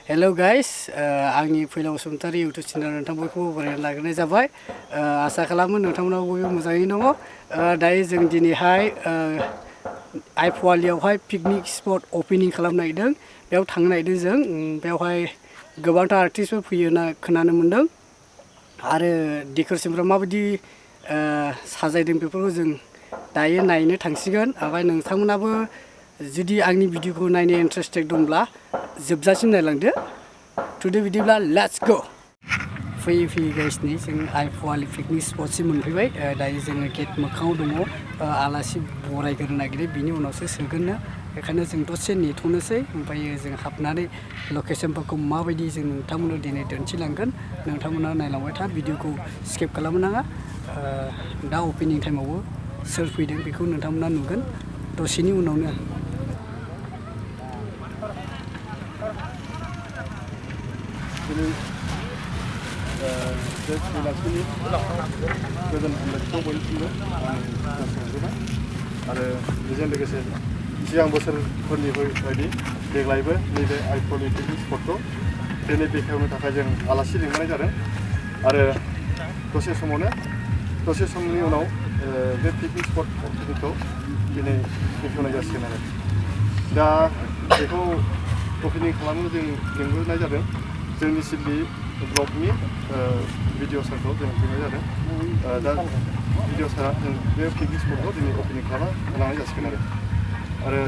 Hello guys, आंनि फैलाव Basumatary YouTube channel नोंथां बयखौबो बरायना लाग्रोनाय जाबाय। आसा खालामो नोंथांमोना बयबो मोजाङैनो दङ। दायो जों दिनैहाय आइपुवालियावहाय पिकनिक स्पट ओपनिं खालामनो नागिरदों। बेयाव थांनो नागिरदों जों। बेयावहाय गोबांथार आर्टिस्टफोर फैयो होनना खोनानो मोनदों। आरो डेक'रेशनफ्रा माबायदि साजायदों बेफोरखौ जों दायो नायनो थांसिगोन। ओमफ्राय नोंथांमोनाबो जुदि आंनि भिडिअखौ नायनो इन्टारेस्टेड दंब्ला जोबजासिम नायलांदो। टुडे बिदिब्ला लेट्स गो। फैयै फैयै गाइसनि जों आइपुवालि पिकनिक स्पटसिम मोनफैबाय। दायो जोङो गेट मोखाङाव दङ। आलासि बरायग्रोनो नागिरो, बिनि उनावसो सोगोननो। बेखायनो जों दसे नेथ'नोसै। ओमफ्राय जों हाबनानै लकेसनफोरखौ माबायदि जों नोंथांमोननो दिनै दिन्थिलांगोन। नोंथांमोना नायलांबाय था, भिडिअखौ स्किप खालामनो नाङा। दा ओपनिं टाइमावबो सोर फैदों बेखौ नोंथांमोना नुगोन दसेनि उनावनो। बेलासिनि गोजोन हामलायथिखौ बयनिसिमबो जासिहरग्रोबाय। आरो बेजों लोगोसे सिगां बोसोरफोरनि बायदि देग्लायबो नैबे आइपुवालि पिकनिक स्पटखौ दिनै बेखेवनो थाखाय जों आलासि लिंहरनाय जादों। आरो दसे समनि उनाव बे पिकनिक स्पटखौ दिनै बेखेवनाय जासिगोन आरो दा बेखौ ओपनिं खालामनो जों लिंहरनाय जादों। जोंनि सिडलि ब्लगनि भिडिअ सारखौ जों लिंनाय जादों। दा भिडिअ सारा जों बे पिकनिक स्पटखौ दिनै ओपनिं खालामना होलांनाय जासिगोन आरो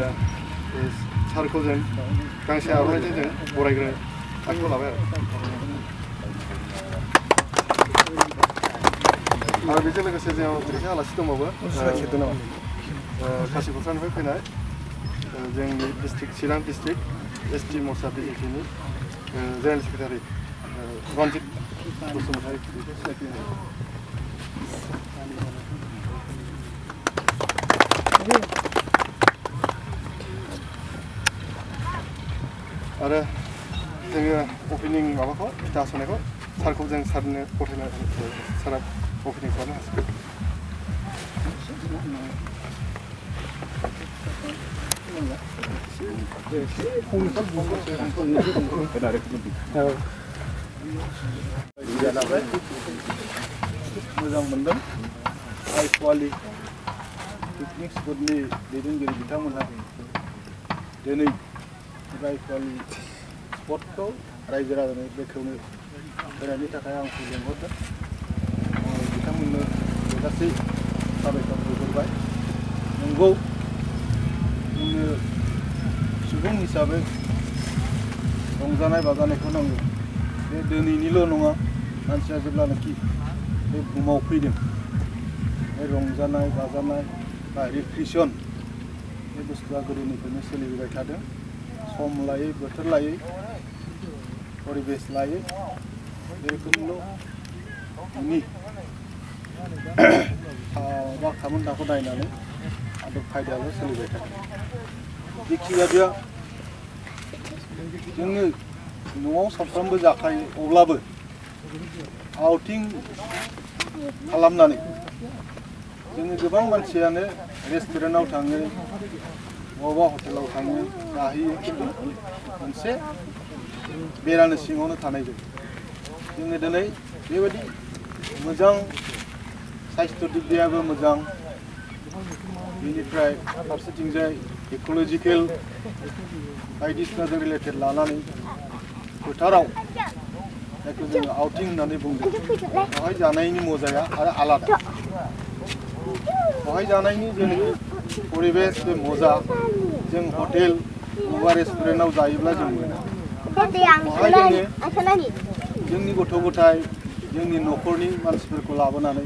सारखौ जों गांसे आर'नाइजों जों बरायग्रोनो आखायाव लाबाय आरो बेजों लोगोसे जोंनाव मोनसे आलासि दंबावो। खासिखथ्रानिफ्राय फैनाय जोंनि डिस्ट्रिक्ट चिरां डिस्ट्रिक्ट एसटि मर्चा बिजेपिनि जेनेरेल सेक्रेटारि रन्जित बसुमतारी आरो जोङो ओपनिं माबाखौ फिथा हास'नायखौ सारखौ जों सारनो गथायनो सारा ओपनिं खालामनो हासिगोन। मोजां मोनदों। आइपुवालि पिकनिक स्पटनि दैदेनगिरि बिथांमोनहा दिनै आइपुवालि स्पटखौ रायजो राजानो बेखेवनो होनायनि थाखाय आंखौ लिंहरदों। बिथांमोननो गासै साबायखर होहरबाय। नंगौ, जोंनो सुबुं हिसाबै रंजानाय बाजानायखौ नांगौ। बे दिनैनिल' नङा, मानसिया जेब्लानाखि बे बुहुमाव फैदों, बे रंजानाय बाजानाय बा रिक्रिएसन बे बुस्थुआ गोदोनिफ्रायनो सोलिबोबाय थादों। सम लायै बोथोर लायै परिबेस लायै बे रोखोमल' खामानिखौ नायनानै आदब खायदायाल' सोलिबाय थादों। जेखि जाया जोङो न'आव सानफ्रामबो जाखायो, अब्लाबो आउटिं खालामनानै जोङो गोबां मानसियानो रेस्टुरेन्टआव थाङो, बबेबा हटेलाव थाङो, जाहैयो, खिन्थु मोनसे बेरानो सिङावनो थानाय जायो। जोङो दिनै बेबायदि मोजां साइस्थ' दिगदायाबो मोजां, बेनिफ्राय फारसेथिंजाय इक'लजिकेल बायदिसिनाजों रिलेटेड लानानै फोथाराव जायखौ जोङो आउटिं होननानै बुंदों, बेवहाय जानायनि मजाया आरो आलादा। बेवहाय जानायनि जोंनि परिबेस बे मजा जों हटेल बबेबा रेस्टुरेन्टआव जायोब्ला जों मोनो। बेवहाय जोंनि गथ' गथाय जोंनि न'खरनि मानसिफोरखौ लाबोनानै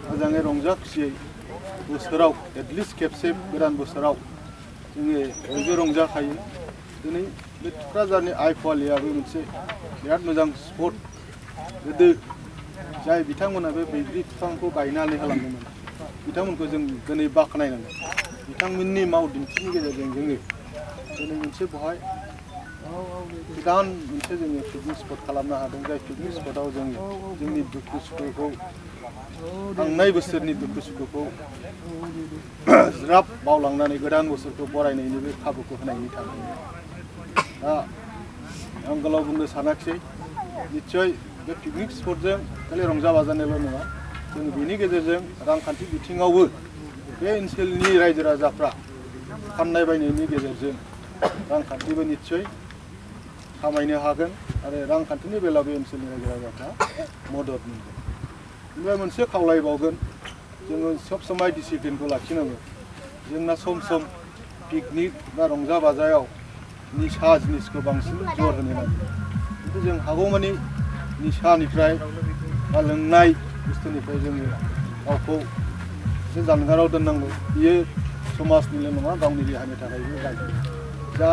मोजाङै रंजा खुसियै बोसोराव एटलिस्ट खेबसे गोदान बोसोराव जोङो बयबो रंजाखायो। दिनै बे थुक्राझारनि आइपुवालियाबो मोनसे बिराद मोजां स्पट। गोदो जाय बिथांमोना बे बैग्रि बिफांखौ गायनानै होलांदोंमोन, बिथांमोनखौ जों दिनै बाख्नायनांगोन। बिथांमोननि मावदिन्थिनि गेजेरजों जोङो दिनै मोनसे बेवहाय गोदान मोनसे जोङो पिकनिक स्पट खालामनो हादों। जाय पिकनिक स्पटआव जोङो जोंनि दुखु सुखुखौ, थांनाय बोसोरनि दुखु सुखुखौ ज्राब बावलांनानै गोदान बोसोरखौ बरायनायनि बे खाबुखौ होनायनि थाखाय दा आं गोलाव बुंनो सानाखिसै निस्सय बे पिकनिक स्पटजों खालि रंजा बाजानायल' नङा जों बेनि गेजेरजों रांखान्थि बिथिङावबो बे ओनसोलनि रायजो राजाफ्रा फाननाय बायनायनि गेजेरजों रांखान्थिबो निस्सय खामायनो हागोन आरो रांखान्थिनि बेलायाव बे ओनसोलनि रायजो राजाफ्रा मदद मोनगोन। ओमफ्राय मोनसे खावलायबावगोन जोङो सब समाय डिसिप्लिनखौ लाखिनांगौ। जोंना सम सम पिकनिक बा रंजा बाजायाव निसा जिनिसखौ बांसिन जर होनो नागिरो खिन्थु जों हागौमानि निसानिफ्राय बा लोंनाय बुस्थुनिफ्राय जोङो गावखौ एसे जानगाराव दोननांगौ। बियो समाजनिल' नङा गावनि देहानि थाखायबो गाज्रि। दा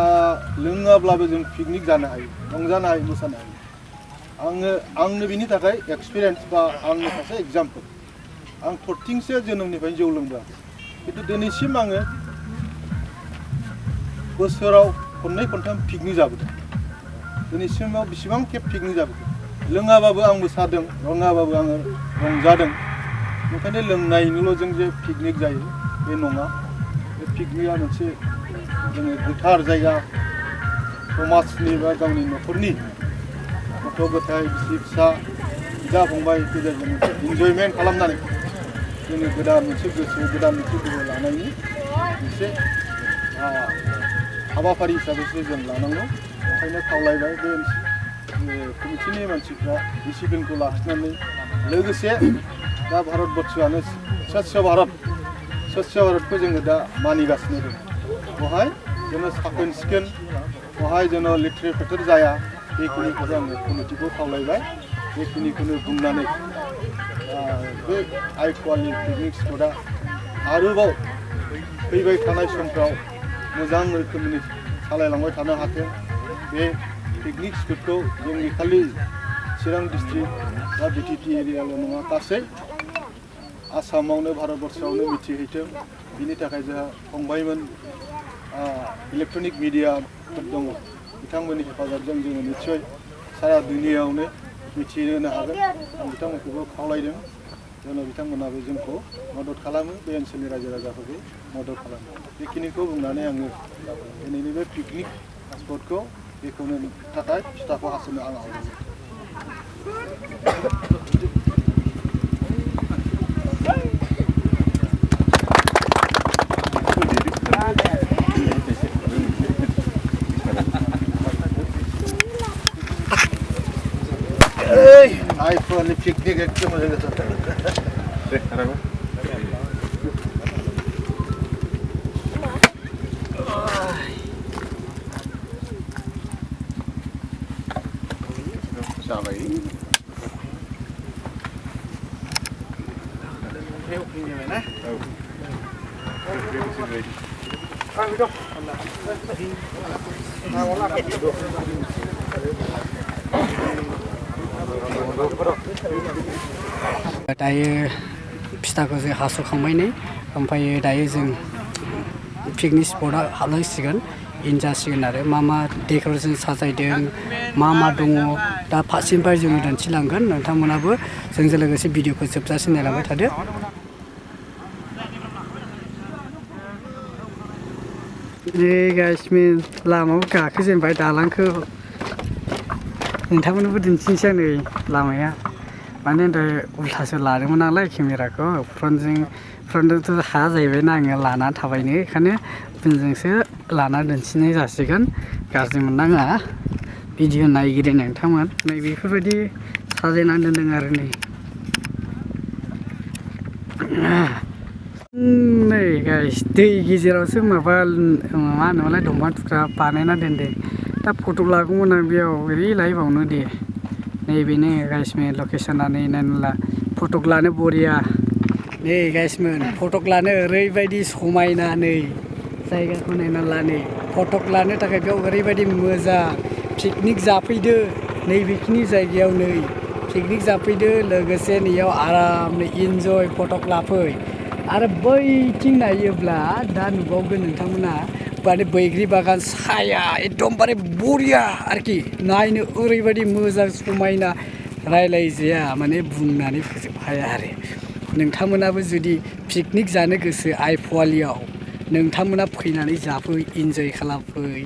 लोङाब्लाबो जों पिकनिक जानो हायो, रंजानो हायो, मोसानो हायो। आंनो बिनि थाखाय एक्सपिरियेन्स बा आंनि सासे एग्जाम्पोल। आं 13सो जोनोमनिफ्रायनो जौ लोंबोआखै खिन्थु दिनैसिम आङो बोसोराव खननै खनथाम पिकनिक जाबोदों। दिनैसिमाव बेसेबां खेब पिकनिक जाबोदों। लोङाबाबो आं मोसादों, रङाबाबो आङो रंजादों। ओंखायनो लोंनायनिल' जों जे पिकनिक जायो बे नङा। बे पिकनिकआ मोनसे जोङो गोथार जायगा समाजनि बा गावनि न'खरनि गथ' गथाय बिसि फिसा बिदा फंबाय गेजेरजों मोनसे इन्जयमेन्ट खालामनानै जोङो गोदान मोनसे गोसो गोदान मोनसे गोहो लानायनि मोनसे हाबाफारि हिसाबैसो जों लानांगौ। ओंखायनो खावलायबाय बे कमिटिनि मानसिफ्रा डिसिप्लिनखौ लाखिनानै लोगोसे दा भारतबर्षआनो स्वच्छ भारतखौ जोङो दा मानिगासिनो दं। बेवहाय जोङो साखोन सिखोन बेवहाय जेन' लेथ्रे फेथेर जाया बेखिनिखौ आङो कमिटिखौ खावलायबाय। बेखिनिखौनो बुंनानै बे आइपुवालि पिकनिक स्पटआ आरोबाव फैबाय थानाय समफ्राव मोजां रोखोमनि सालायलांबाय थानो हाथों। बे पिकनिक स्पटखौ जोंनि खालि चिरां डिस्ट्रिक्ट बा बिटिपि एरियाल' नङा गासै आसामावनो भारतबर्षआवनो मिथिहैथों। बिनि थाखाय जोंहा फंबायमोन इलेक्ट्रनिक मिडियाफोर दङ बिथांमोननि हेफाजाबजों जोङो निस्सय सारा दुनियायावनो मिथिहोनो हागोन। आं बिथांमोनखौबो खावलायदों जेन' बिथांमोनाबो जोंखौ मदद खालामो, बे ओनसोलनि रायजो राजाफोरखौ मदद खालामो। बेखिनिखौ बुंनानै आङो दिनैनि बे पिकनिक स्पटखौ बेखौनो थाखाय फिथाखौ हासनो आं आवगायो। आइपुवालि पिकनिक एकदम मोजां जाथारदों। जाबाय दायो फिथाखौ जों हास'खांबाय नै ओमफ्राय दायो जों पिकनिक स्पटआ हाबनांसिगोन इन जासिगोन आरो मा डेक'रेसन साजायदों मा दङ दा फारसेनिफ्राय जोङो दिन्थिलांगोन। नोंथांमोनाबो जोंजों लोगोसे भिडिअखौ जोबजासिम नायलांबाय थादो। गाइसमेन लामायाव गाखोजेनबाय दालांखौ नोंथांमोननोबो दिन्थिनोसै आं नै लामाया माने दहाय उल्थासो लादोंमोन नालाय केमेराखौ फ्रन्टजोंथ' हाया जाहैबायना आङो लानानै थाबायनो बेखायनो उनजोंसो लाना दिन्थिनाय जासिगोन। गाज्रि मोननाङा भिडिअ नायगिरि नोंथांमोन नै बेफोरबायदि साजायनानै दोनदों आरो नै गाइस दै गेजेरावसो मा होनोमोनलाय दंफां थुख्रा बानायना दोनदों। दा फट' लागौमोन आं बेयाव ओरै लायबावनो दे नैबेनो गाइसमेन लकेसना नै नायनोला फटक लानो बरिया नै गाइसमेन फटक लानो ओरैबायदि समायना नै जायगाखौ नायना ला नै फटक लानो थाखाय बेयाव ओरैबायदि मोजां पिकनिक जाफैदो नैबेखिनि जायगायाव नै पिकनिक जाफैदो लोगोसे नैयाव आरामनो इन्जय फटक लाफै आरो बैथिं नायोब्ला दा नुबावगोन नोंथांमोना माने बैग्रि बागान साया एकदमबारे बरिया आरोखि नायनो ओरैबायदि मोजां समायना रायलायजाया माने बुंनानै फोजोब हाया आरो नोंथांमोनाबो जुदि पिकनिक जानो गोसो आइपुवालियाव नोंथांमोना फैनानै जाफै इन्जय खालामफै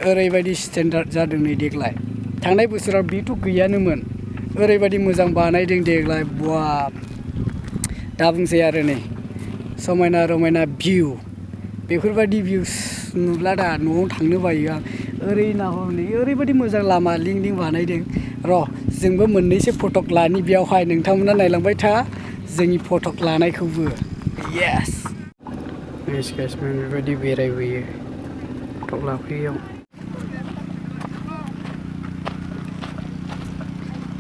ओरैबायदि स्टेन्डार्ड जादों नै देग्लाय थांनाय बोसोराव बेथ' गैयानोमोन ओरैबायदि मोजां बानायदों देग्लाय बाब दा बुंसै आरो नै समायना रमायना भिउ बेफोरबायदि भिउस नुब्ला दा न'आव थांनो बायो आं ओरै नाहर नै ओरैबायदि मोजां लामा लिं लिं बानायदों र' जोंबो मोननैसो फटक लानि बेयावहाय नोंथांमोना नायलांबाय था जोंनि फटक लानायखौबो येस बेबायदि बेरायबोयो फटक लाफैयाव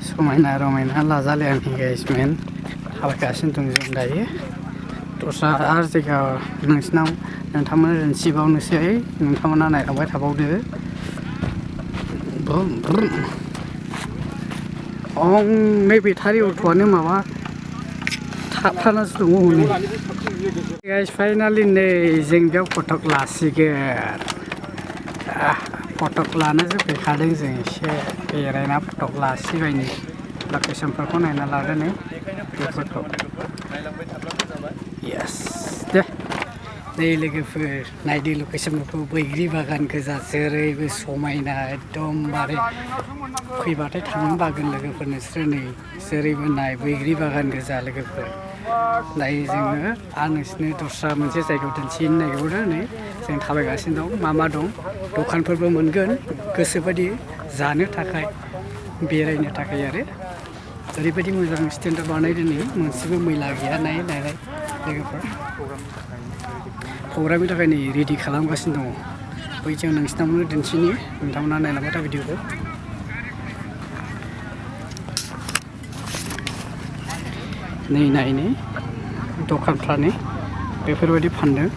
समायना रमायना लाजालायानि गाइसमेन थाबायगासिनो दं जों दायो दस्रा आरो जायगा नोंथांमोना दिन्थिबावनोसै नोंथांमोना नायलांबाय थाबावदो नै बेटारि अट'आनो माबा थाबथानासो दङ हनै गाइस फाइनालि नै जों बेयाव फटक लासिगोन फटक लानोसो फैखादों जों एसे बेरायना फटक लासिबायनि लकेसनफोरखौ नायना लादो नै बेफोरखौ येस दे नै लोगोफोर नायदो लकेसनफोरखौ बैग्रि बागान गोजा जेरैबो समायना एकदमबारे फैबाथाय थांनो बागोन लोगोफोर नोंसोरो नै जेरैबो नाय बैग्रि बागान गोजा लोगोफोर दायो जोङो आरो नोंसोरनो दस्रा मोनसे जायगायाव दिन्थिनो नागिरदों नै जों थाबायगासिनो दं मा दं दखानफोरबो मोनगोन गोसोबायदि जानो थाखाय बेरायनो थाखाय आरो ओरैबायदि मोजां स्टेन्डार्ड बानायदों नै मोनसेबो मैला गैया नायलाय लोगोफोर प्रग्रामनि थाखाय नै रेडि खालामगासिनो दङ बै जों नोंसिनावनो दिन्थिनि नोंथांमोना नायलांबाय था भिडिअखौ नै नायनि दखानफ्रानो बेफोरबायदि फानदों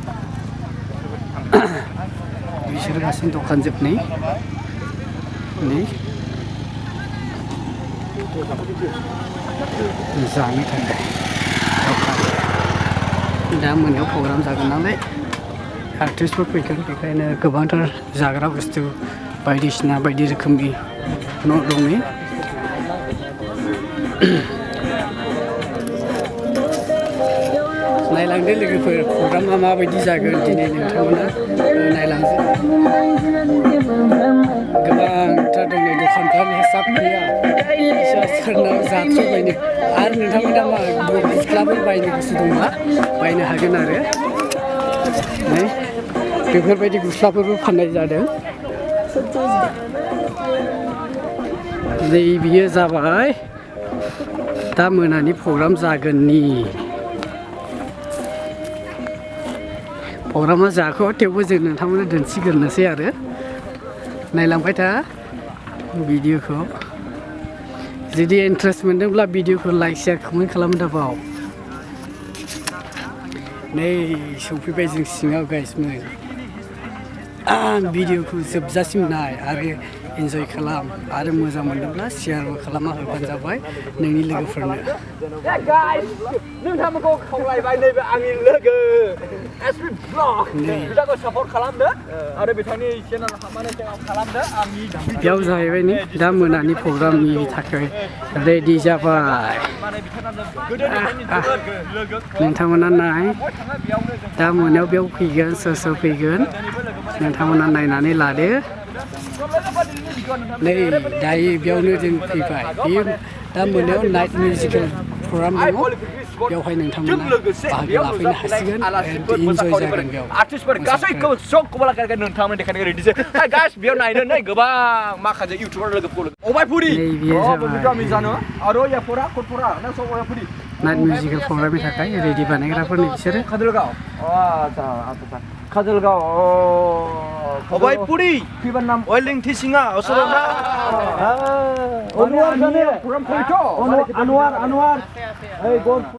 बिसोरो गासिनो दखान जोबनाय नै जानो थाखाय दा मोनायाव प्रग्राम जागोन नालाय आर्टिस्टफोर फैगोन बेखायनो गोबांथार जाग्रा बुस्थु बायदिसिना बायदि रोखोमनि न' दं नायलांदो लोगोफोर प्रग्रामा माबायदि जागोन दिनै नोंथांमोना नायलांदो गोबांथार दं नै दखानफ्रानो हिसाब गैया सोरनाव जाथ्र'बायनो आरो नोंथांमोना मा गस्लाफोर बायनो गोसो दंबा बायनो हागोन आरो नै बेफोरबायदि गस्लाफोरबो फाननाय जादों नै बियो जाबाय दा मोनानि प्रग्राम जागोननि प्रग्रामा जाखो थेवबो जों नोंथांमोननो दिन्थिग्रोनोसै आरो नायलांबाय था भिडिअखौ जुदि इन्टारेस्ट मोनदोंब्ला भिडिअखौ लाइक शेयार कमेन्ट खालामनो दाबाव नै सफैबाय जों सिङाव गाइसमोन भिडिअखौ जोबजासिम नाय आरो इन्जय खालाम आरो मोजां मोनदोंब्ला शेयारबो खालामना होबानो जाबाय नोंनि लोगोफोरनो नोंथांमोनखौ खावलायबाय नैबे आंनि लोगो एसपि ब्लग बिथांखौ सापर्ट खालामदो आरो बिथांनि चेनेल हाबनानै खालामदो आंनि बेयाव जाहैबाय नै दा मोनानि प्रग्रामनि थाखाय रेडि जाबाय नोंथांमोना नाय दा मोनायाव बेयाव फैगोन सोर फैगोन नोंथांमोना नायनानै लादो नै दायो बेयावनो जों फैबाय बेयो दा मोनायाव नाइट मिउजिकेल प्रग्राम दङ बेवहाय नोंथांमोना बाहागो लाफैनो हासिगोन इन्जय जागोन बेयाव आर्टिस्टफोर गासैखौबो सबखौबो लागायगोन नोंथांमोन देखायनो रेडिसो गाइस बेयाव नायनो नै गोबां माखासे इउटिउबार लोगोफोर अबायपुरि जानो आरो याफोरा खटफोरा ना सब अबायपुरि नाइट मिउजिकेल प्रग्रामनि थाखाय रेडि बानायग्राफोरनि बिसोरो काजलगाव आच्छा काजलगाव अबायपुरि फैबार नाम अइलिं थिसिङा असरना अनवार जाने प्रग्राम फैथ' अनवार